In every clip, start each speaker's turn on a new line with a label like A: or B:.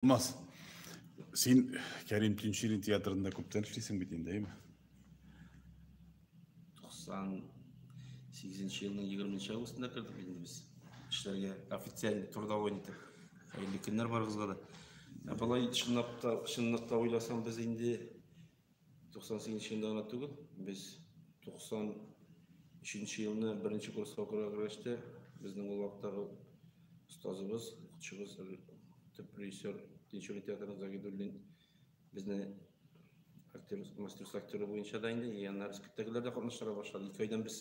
A: Алмаз, син Кәрим Тинчурин театрында күптән эшлисең бит инде, әйеме?
B: 98 елның 20 августында кердек инде без эшләргә официаль трудовой итеп. Хәерле көннәр барыгызга да. Ә болай чынлап та, чынлыкта уйласаң, без инде 98 елда гына түгел, без 93 елны беренче курска укырга кергәч тә, безнең ул вакыттагы остазыбыз, укытучыбыз, төп режиссер Тинчурин театрының Загидуллин безне актер, мастерство актеры буенча да инде, и аннары спектакльләрдә катнаштыра башлады. 2 айдан без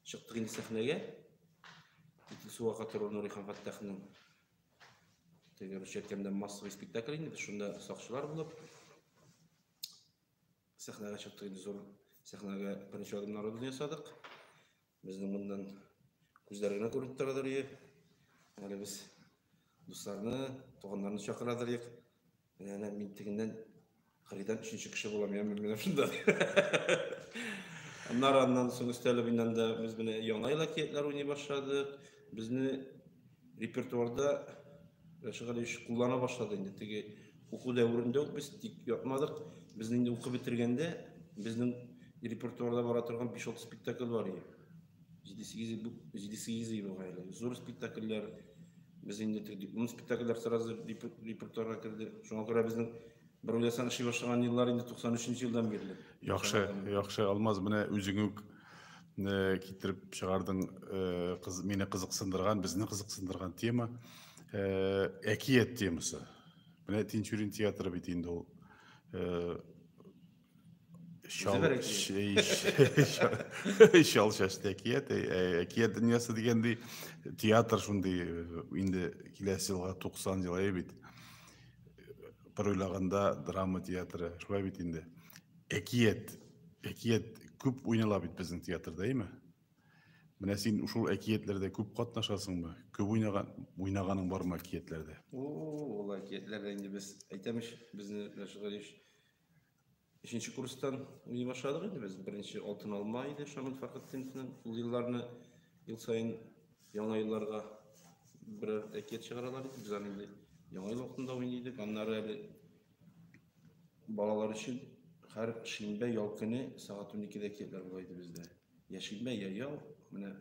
B: чыктык инде сәхнәгә. Итил суга катыру Нурихан Фәттахның теге русча әйткәндә массовый спектакль инде, без шунда сакчылар булып сәхнәгә чыктык инде, зур сәхнәгә беренче адымнарыбызны ясадык. Безнең моннан күзләр генә күренеп торадыр ие. Әле без дусларны, туганнарны чакырадыр идек. Менә әнә мин тегеннән кырыйдан өченче кеше булам, я мин менә шунда. Аннары аннан соң өстәлеп инде анда без менә яңа ел әкиятләр уйный башладык. Безне репертуарда Рәшит Галиевич куллана башлады инде. Теге уку дәверендә үк без тик ятмадык. Безне инде укып бетергәндә безнең репертуарда бара торган 5-6 спектакль бар иде. 7-8 ел бугай әле. Зур спектакльләр. Без инде теге диплом спектакльләр сразу репертуарга керде. Шуңа күрә безнең бер уйласаң эшли башлаган еллар инде 93 елдан бирле.
A: Яхшы, яхшы, Алмаз, менә үзең үк китереп чыгардың, кыз, мине кызыксындырган, безне кызыксындырган тема, әкият темасы. Менә Тинчурин театры бит инде ул. Чал, чал чәчле әкият, әкият дөньясы дигәндәй, театр шундый инде киләсе елга 90 ел әйе бит. Бер уйлаганда драма театры, шулай бит инде. Әкият, әкият күп уйнала бит безнең театрда, әйеме? Менә син шул әкиятләрдә күп катнашасыңмы? Күп уйнаган, уйнаганың бармы әкиятләрдә?
B: О, ул әкиятләрдә инде без әйтәм ич, безне Рәшит Галиевич өченче курстан уйный башладык инде без. Беренче Алтын алма иде Шамил Фәрхетдиновның. Ул елларны ел саен яңа елларга берәр әкият чыгаралар иде. Без аны инде яңа ел вакытында уйный идек. Аннары әле балалар өчен һәр шимбә ял көне сәгать 12-дә әкиятләр була иде бездә. Я шимбә, я ял, менә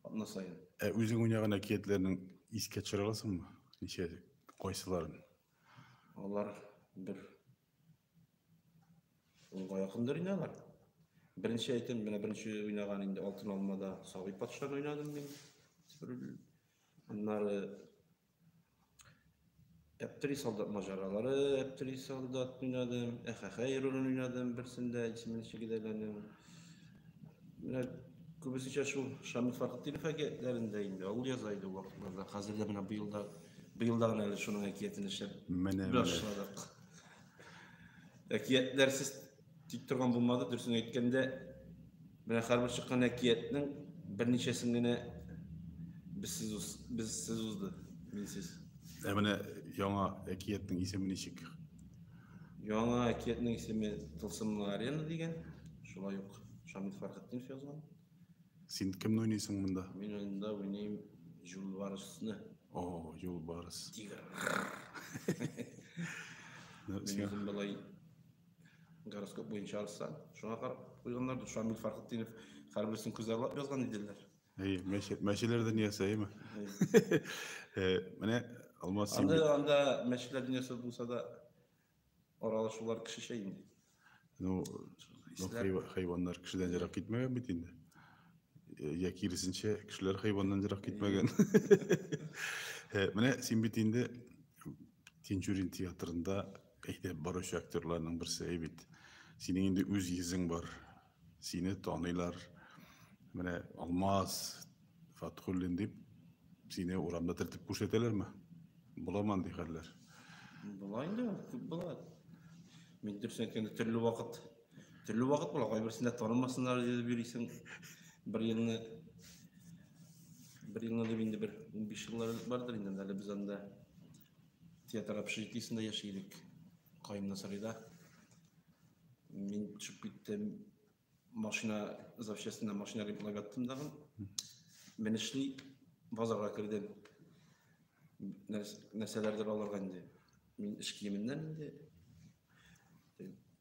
B: атна саен.
A: Ә үзең уйнаган әкиятләрнең искә төшерә аласыңмы? Ничә, кайсыларын?
B: Алар бер унга якындыр инде алар. Беренче әйтем, менә беренче уйнаган инде Алтын алмада Сабый патшаны уйнадым мин. Аннары Әптери солдат маҗаралары, Әптери солдат уйнадым, Әхәхәй ролен уйнадым берсендә, исеме ничек иде әле аның. Менә күбесенчә шул Шамил Фәрхетдинов әкиятләрендә инде, ул яза иде ул вакытларда. Хәзер дә менә быел да, быел да гына әле шуның әкиятен эшләп
A: Менә, менә.
B: башладык. Әкиятләрсез тик торган булмады, дөресен әйткәндә, менә һәрбер чыккан әкиятнең берничәсен генә безсез безсез узды, минсез.
A: Ә менә яңа әкиятнең исеме ничек?
B: Яңа әкиятнең исеме Тылсымлы арена дигән, шулай ук Шамил Фәрхетдинов язган.
A: Син кемне уйныйсың монда?
B: Мин монда уйныйм Юлбарысны.
A: О, Юлбарыс.
B: Тигр. Мин үзем болай гороскоп буенча арыслан. Шуңа карап куйганнар. Шамил Фәрхетдинов һәрберсен күзаллап язган иделәр.
A: Әйе, мәчеләр дөньясы, әйеме? Менә Алмаз
B: син. Анда анда мәчеләр дөньясы булса да аралашулар кешечә инде.
A: Ну, хайваннар кешедән ерак китмәгән бит инде. Я киресенчә, кешеләр хайваннан ерак китмәгән. Менә син бит инде Тинчурин театрында әйдәп баручы актерларның берсе әй бит. Синең инде үз йөзең бар. Сине таныйлар. Менә Алмаз Фатхуллин дип сине урамда төртеп күрсәтәләрме? Буламы андый хәлләр?
B: Була инде ул, күп була. Мин дөресен әйткәндә төрле вакыт, төрле вакыт була. Кайберсендә танымасыннар дип йөрисең. Бер елны бер елны дип инде бер 15 еллар элек бардыр инде, әле без анда театр общежитиесендә яши идек. Каим Насырыйда. Мин төшеп киттем. Машина запчастена машина ремонтлап яттым дагы. Менешли базарга кердем. Нәрсәләрдер алырга инде. Мин эш киеменнән инде.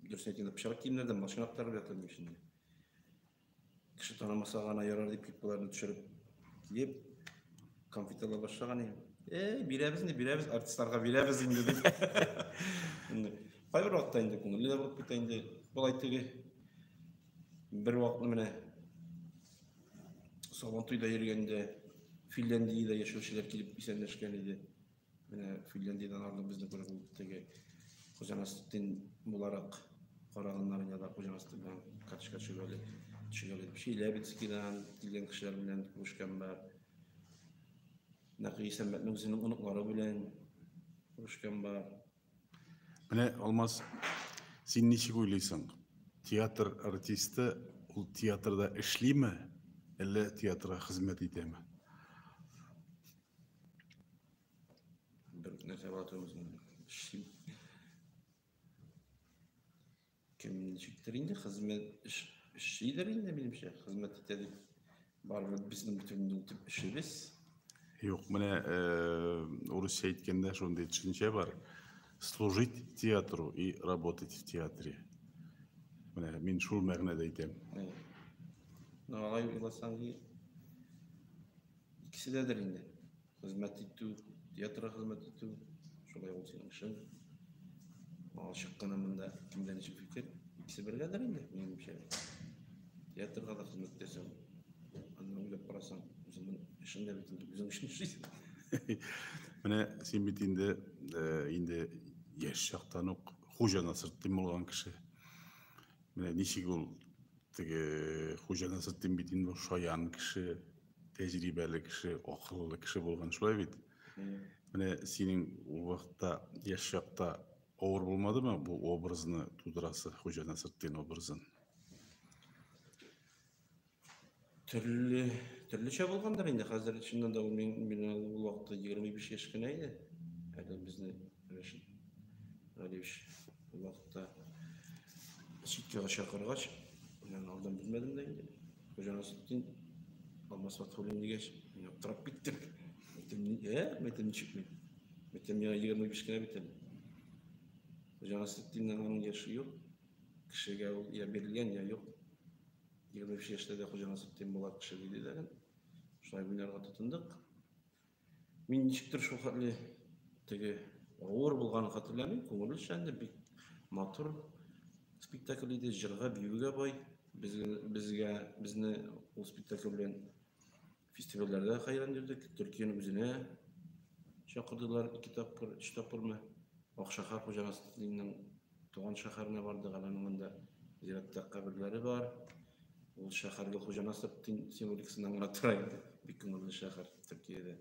B: Дөресен әйткәндә, пычрак киемнәрдән машина актарып ятам инде. Кеше танымаса гына ярар дип кипкаларны төшереп киеп, конфет ала башлаган идем. Эй, бирәбез инде, бирәбез, артистларга бирәбез инде дип. Инде кайбер вакытта инде күңелле дә булып китә инде. Болай теге бер вакытны менә Сабантуйда йөргәндә Финляндиядә яшәүчеләр килеп исәнләшкән иде. Менә Финляндиядән арлы безне күреп ул теге Хуҗа Насретдин буларак караганнар инде алар Хуҗа Насретдин белән карточка төшергәли, төшергәли дип. Челябинскидан килгән кешеләр белән күрешкән бар. Нәкый Исәнбәтнең үзенең оныклары белән күрешкән бар.
A: Менә, Алмаз, син ничек уйлыйсың? Театр артисты ул театрда эшлиме, әллә театрга хезмәт итәме?
B: Бер нәрсә була түгел. Эшлим. Кем ничектер инде хезмәт эшлидер инде минемчә, хезмәт итә дип. Барыбер безнең бөтен төп эшебез.
A: Юк, менә урысча әйткәндә шундый төшенчә бар. Служить театру и работать в театре. Менә мин шул мәгънәдә әйтәм.
B: Ну, алай уйласаң, икесе дәдер инде. Хезмәт итү, театрга хезмәт итү, шулай ул синең эшең. Ачык кына монда кемдә ничек фикер, икесе бергәдер инде, минемчә. Театрга да хезмәт итәсең. Аннан уйлап карасаң, үзеңнең эшең дә бит инде, үзең өчен эшлисең.
A: Менә син бит инде инде яшь чактан ук Хуҗа Насретдин булган кеше. Менә ничек ул теге Хуҗа Насретдин бит инде шаян кеше, тәҗрибәле кеше, акыллы кеше булган, шулай бит? Менә синең ул вакытта яшь чакта авыр булмадымы бу образны тудырасы, Хуҗа Насретдин образын?
B: Төрле, төрлечә булгандыр инде. Хәзер чыннан да ул мин, мин ул вакытта 25 яшь кенә иде. Әле безне Рәшит Галиевич ул вакытта читкә чакыргач, мин алдан белмәдем дә инде. Хуҗа Насретдин Алмаз Фатхуллин дигәч, мин аптырап киттем. Әйтем, әйтем, ничек мин? Әйтем, миңа 25 кенә бит әле. Хуҗа Насретдиннең аның яше юк. Кешегә ул я бирелгән, я юк. 25 яшьтә дә Хуҗа Насретдин була кеше диделәр. Шулай уйнарга тотындык. Мин ничектер шул хәтле теге авыр булганын хәтерләмим, күңелле эшләнде, бик матур спектакль иде, җырга, биюгә бай. Безгә, безне ул спектакль белән фестивальләрдә хәйран йөрдек. Төркиянең үзенә чакырдылар ике тапкыр, өч тапкырмы. Акшәһәр Хуҗа Насретдинның туган шәһәренә бардык, әле аның анда зиратта каберләре бар. Ул шәһәргә Хуҗа Насретдин символикасыннан гына тора инде. Бик күңелле шәһәр Төркиядә.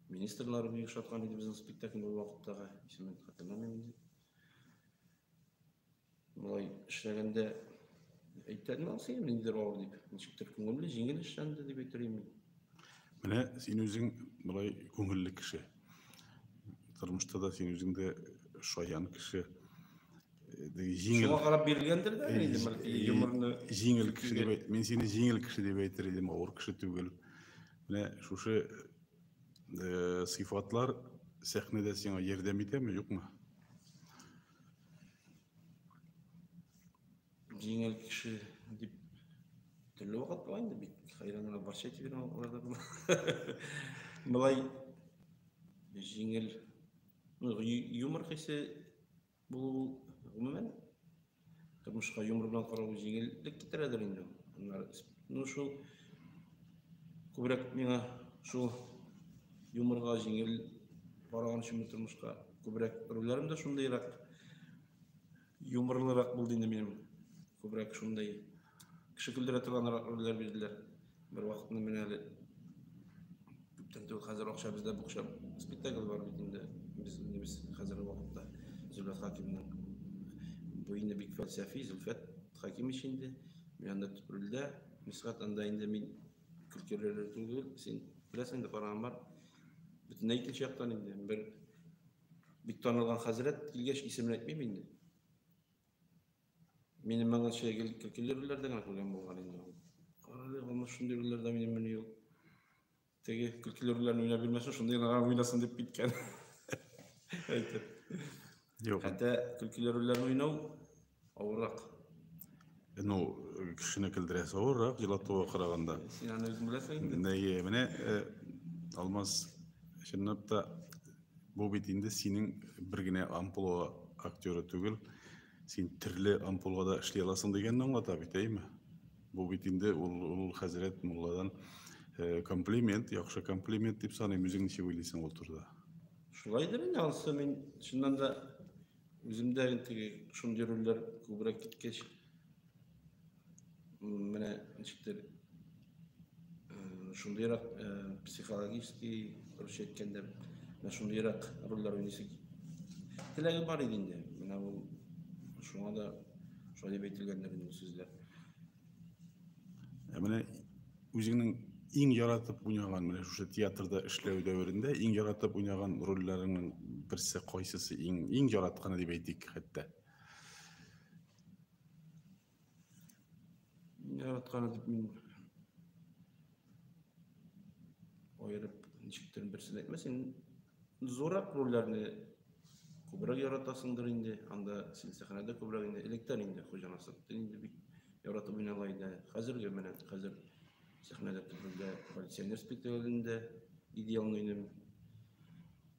B: Министрлар бик ошаткан иде безнең спектакль ул вакыттагы, исемен хәтерләмим инде. Болай эшләгәндә әйтә алмасын инде ниндидер авыр дип. Ничектер күңелле, җиңел эшләнде дип әйтер идем мин.
A: Менә син үзең болай күңелле кеше. Тормышта да син үзең дә шаян кеше.
B: Җиңел. Шуңа карап бирелгәндер дә инде, бәлки юморны.
A: Җиңел кеше дип, мин сине җиңел кеше дип әйтер идем, авыр кеше түгел. Менә шушы сыйфатлар сәхнәдә сиңа ярдәм итәме, юкмы?
B: Җиңел кеше дип төрле вакыт була инде, бик хәйран гына барча әйтеп йөргән вакытлар да була. Болай җиңел, ну, юмор хисе булу гомумән тормышка юмор белән карау җиңеллек китерәдер инде. Аннары, ну, шул күбрәк миңа шул юморга җиңел караган өчен тормышка күбрәк рольләрем дә шундыйрак юморлырак булды инде минем. Күбрәк шундый кеше көлдерә торганрак рольләр бирделәр. Бер вакытны менә әле күптән түгел хәзер акча бездә букча спектакль бар бит инде. Без без хәзерге вакытта Зөлфәт Хакимның бу инде бик фәлсәфи Зөлфәт Хакимович инде. Мин анда төп рольдә. Мисхат анда инде мин көлкеле роль түгел, син беләсең инде караган бар. Бөтенләй икенче яктан инде бер бик танылган хәзрәт килгәч исемен әйтмим инде. Минем моңарчы гел көлкеле рольләрдә генә күргән булган инде ул. Карале, Алмаз шундый рольләрдә минем менә юк. Теге көлкеле рольләрне уйнап бирмәсен, шундый гына уйнасын дип киткән. Әйтеп.
A: Юк.
B: Хәтта көлкеле рольләрне уйнау авыррак.
A: Ну, кешене көлдерәсе авыррак, елатуга караганда.
B: Син аны үзең беләсең инде.
A: Әйе, менә Алмаз, чынлап та бу бит инде синең бер генә амплуа актеры түгел, син төрле амплуада эшли аласың дигәнне аңлата бит, әйеме? Бу бит инде ул хәзрәт мулладан комплимент, яхшы комплимент дип саныйм. Үзең ничек уйлыйсың ул турыда?
B: Шулайдыр инде, анысы мин чыннан да үземдә теге шундый рольләр күбрәк киткәч, менә ничектер шундыйрак психологический, русча әйткәндә, менә шундыйрак рольләр уйныйсы теләге бар иде инде. Менә ул шуңа да шулай дип әйтелгәндер инде ул сүзләр.
A: Ә менә үзеңнең иң яратып уйнаган, менә шушы театрда эшләү дәверендә иң яратып уйнаган рольләреңнең берсе кайсысы, иң яратканы дип әйтик хәтта?
B: Яратканы дип мин аерып ничектер берсен әйтмәс. Син зуррак рольләрне күбрәк яратасыңдыр инде. Анда син сәхнәдә күбрәк инде, электән инде Хуҗа Насретдин инде бик яратып уйнала иде. Хәзерге менә хәзер сәхнәдә төп рольдә полиционер спектаклендә идеалны уйныйм.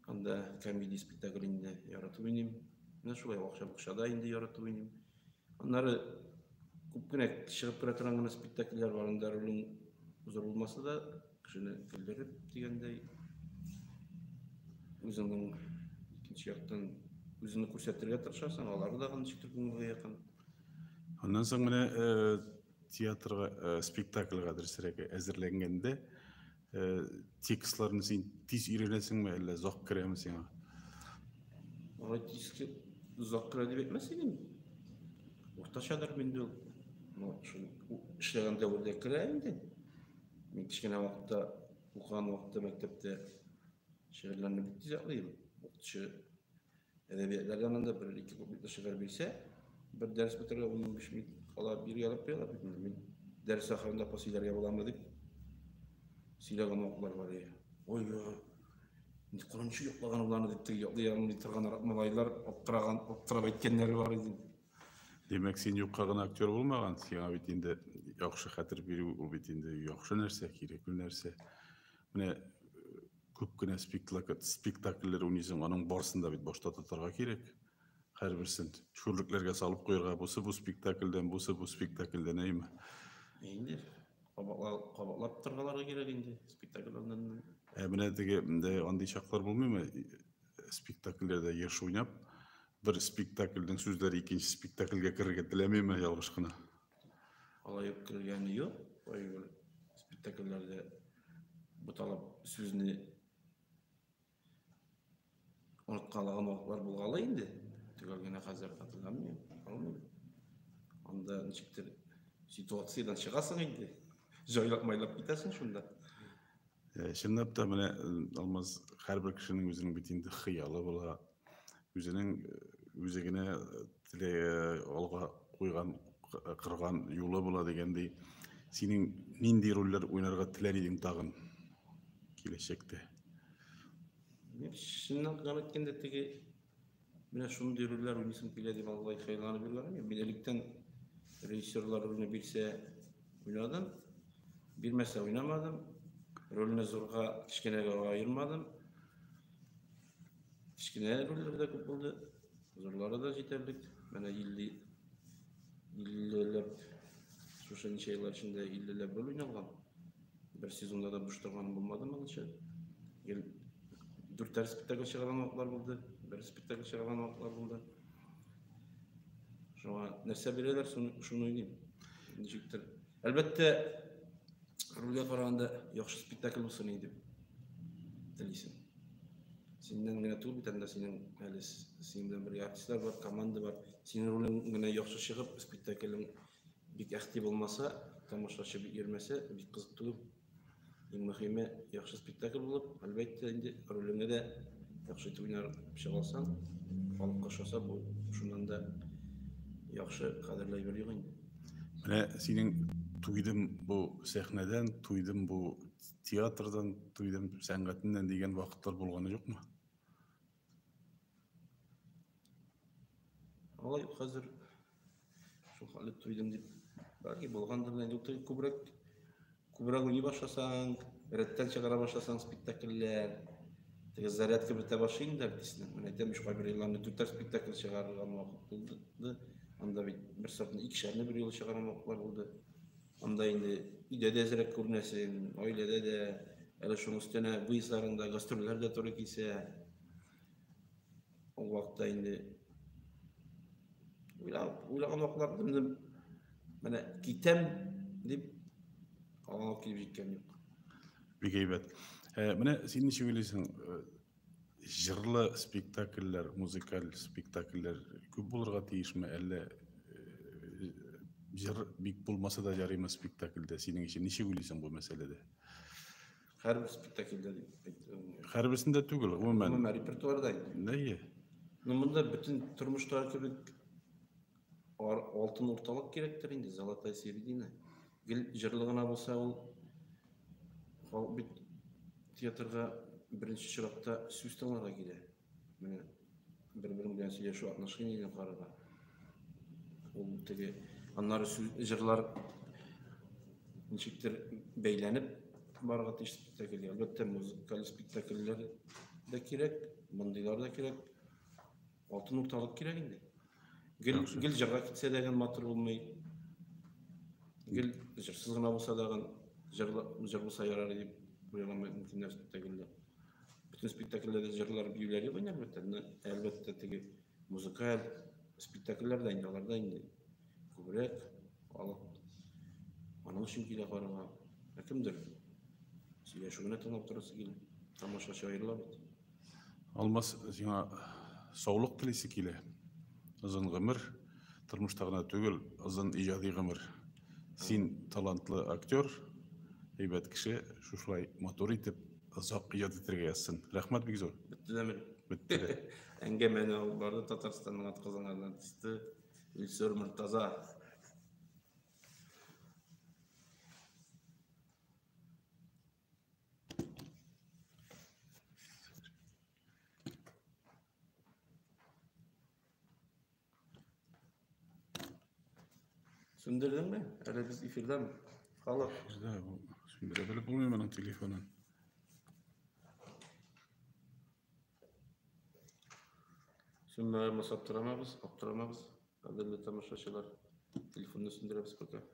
B: Анда комедия спектаклендә яратып уйныйм. Менә шулай акча букчада инде яратып уйныйм. Аннары күп кенә чыгып керә торган гына спектакльләр бар, анда ролең зур булмаса да, кешене көлдереп дигәндәй, үзеңнең икенче яктан үзеңне күрсәтергә тырышасың, алары да ничектер күңелгә якын.
A: Аннан соң менә театрга, спектакльгә дөресрәге әзерләнгәндә, текстларны син тиз өйрәнәсеңме, әллә озак керәме сиңа?
B: Алай тиз озак керә дип әйтмәс идем. Уртачадыр инде ул. Ну, шул эшләгән дәвердә керә инде. Мин кечкенә вакытта, укыган вакытта мәктәптә шигырьләрне бик тиз ятлыйм. Укытучы әдәбиятлардан анда бер-ике куплетлы шигырь бирсә, бер дәрес бетерергә 15 минут кала биргә алып куялар бит инде. Мин дәрес ахырында апа сөйләргә буламы дип сөйләгән вакытлар бар иде. Ой, инде курынчы йоклаган уларны дип теге йоклый алмый торган малайлар аптыраган, аптырап әйткәннәре бар иде.
A: Димәк, син юкка гына актер булмаган, сиңа бит инде яхшы хәтер бирү ул бит инде яхшы нәрсә, кирәкле нәрсә. Менә күп кенә спектакльләр уйныйсың, аның барысын да бит башта тотарга кирәк. Һәрберсен шүрлекләргә салып куярга, бусы бу спектакльдән, бусы бу спектакльдән, әйме?
B: Инде кабатлап торгаларга кирәк инде спектакльләрдән.
A: Ә менә теге андый чаклар булмыймы? Спектакльләрдә еш уйнап, бер спектакльнең сүзләре икенче спектакльгә керергә теләмиме ялгыш кына?
B: Алай ук кергәне юк. Кайбер спектакльләрдә буталып сүзне оныткалаган вакытлар булгалы инде. Төгәл генә хәзер хатырламыйм, алмыйм. Анда ничектер ситуациядән чыгасың инде. Җайлап майлап китәсең шунда.
A: Чынлап та менә Алмаз, һәрбер кешенең үзенең бит инде хыялы була. Үзенең үзе генә алга куйган, кырган юлы була дигәндәй. Синең нинди рольләр уйнарга теләр идең тагын киләчәктә?
B: Мин чынлап гына әйткәндә теге менә шундый рольләр уйныйсым килә дип алай хыялланып йөргәнем юк. Мин электән режиссерлар рольне бирсә уйнадым, бирмәсә уйнамадым. Рольне зурга, кечкенәгә аермадым. Кечкенә рольләр дә күп булды, зурлары да җитәрлек. Менә иллеләп, шушы ничә еллар эчендә иллеләп роль уйналган. Бер сезонда да буш торган булмады моңынчы. Гел дүртәр спектакль чыгарган вакытлар булды, бер спектакль чыгарган вакытлар булды. Шуңа нәрсә бирәләр, шуны уйныйм. Ничектер. Әлбәттә, рольгә караганда яхшы спектакль булсын иде дип телисең. Синнән генә түгел бит, анда синең әле синең белән бергә артистлар бар, команда бар. Синең ролең генә яхшы чыгып, спектаклең бик әхти булмаса, тамашачы бик йөрмәсә, бик кызык түгел. Иң мөһиме яхшы спектакль булып, әлбәттә инде ролеңне дә яхшы итеп уйнап чыга алсаң, халыкка ошаса, бу шуннан да яхшы кадерле әйбер юк инде.
A: Менә синең туйдым бу сәхнәдән, туйдым бу театрдан, туйдым сәнгатеннән дигән вакытлар булганы юкмы?
B: Алай юк хәзер. Шул хәле туйдым дип. Бәлки булгандыр инде, ул күбрәк күбрәк уйный башласаң, рәттән чыгара башласаң спектакльләр, теге зарядка бетә башлый инде артистның. Менә әйтәм, өч кайбер елларны дүртәр спектакль чыгарган вакыт булды. Анда бит бер сортны икешәрне бер юлы чыгарган вакытлар булды. Анда инде өйдә дә әзрәк күренәсең, гаиләдә дә, әле шуның өстенә выездларында, гастрольләр дә туры килсә. Ул вакытта инде уйлаган вакытлар инде менә китәм дип аңа килеп җиткән юк.
A: Бик әйбәт. Менә син ничек уйлыйсың, җырлы спектакльләр, музыкаль спектакльләр күп булырга тиешме, әллә җыр бик булмаса да ярыймы спектакльдә? Синең өчен ничек уйлыйсың бу мәсьәләдә?
B: Һәрбер спектакльдә дип әйтәм.
A: Һәрберсендә түгел, гомумән.
B: Гомумән репертуарда инде.
A: Әйе.
B: Ну, монда бөтен тормыштагы кебек алтын урталык кирәктер инде, золотая середина. Гел җырлы гына булса ул халык бит театрга беренче чиратта сүз тыңларга килә. Менә бер-берең белән сөйләшү, отношениене карарга. Ул теге аннары сүз, җырлар ничектер бәйләнеп барырга тиеш спектакльгә. Әлбәттә, музыкаль спектакльләр дә кирәк, мондыйлар да кирәк. Алтын урталык кирәк инде. Гел, гел җырга китсә дә матур булмый. Гел җырсыз гына булса да җыр булса ярар дип уйлаган мөмкиннәр спектакльдә. Бөтен спектакльләрдә җырлар, биюләр юк инде, әлбәттә. Әлбәттә, теге музыкаль спектакльләр дә инде, аларда инде күбрәк халык аның өчен килә карарга. Ә кемдер сөйләшү генә тыңлап торасы килә. Тамашачы аерыла бит.
A: Алмаз, сиңа саулык телисе килә. Озын гомер, тормышта гына түгел, озын иҗади гомер. Син талантлы актер, әйбәт кеше, шушылай матур итеп, озак иҗат итәргә язсын. Рәхмәт бик зур.
B: Бетте дә?
A: Бетте дә.
B: Әңгәмәне алып барды Татарстанның атказанган артисты Илсур Мортаза. Сүндердеңме? Әле без эфирдәме? Халык.
A: Эфирдә бу сүндерә белеп булмый моның телефонын.
B: Сүнмәгән булса аптырамабыз, аптырамабыз. Кадерле тамашачылар, телефонны сүндерәбез пока.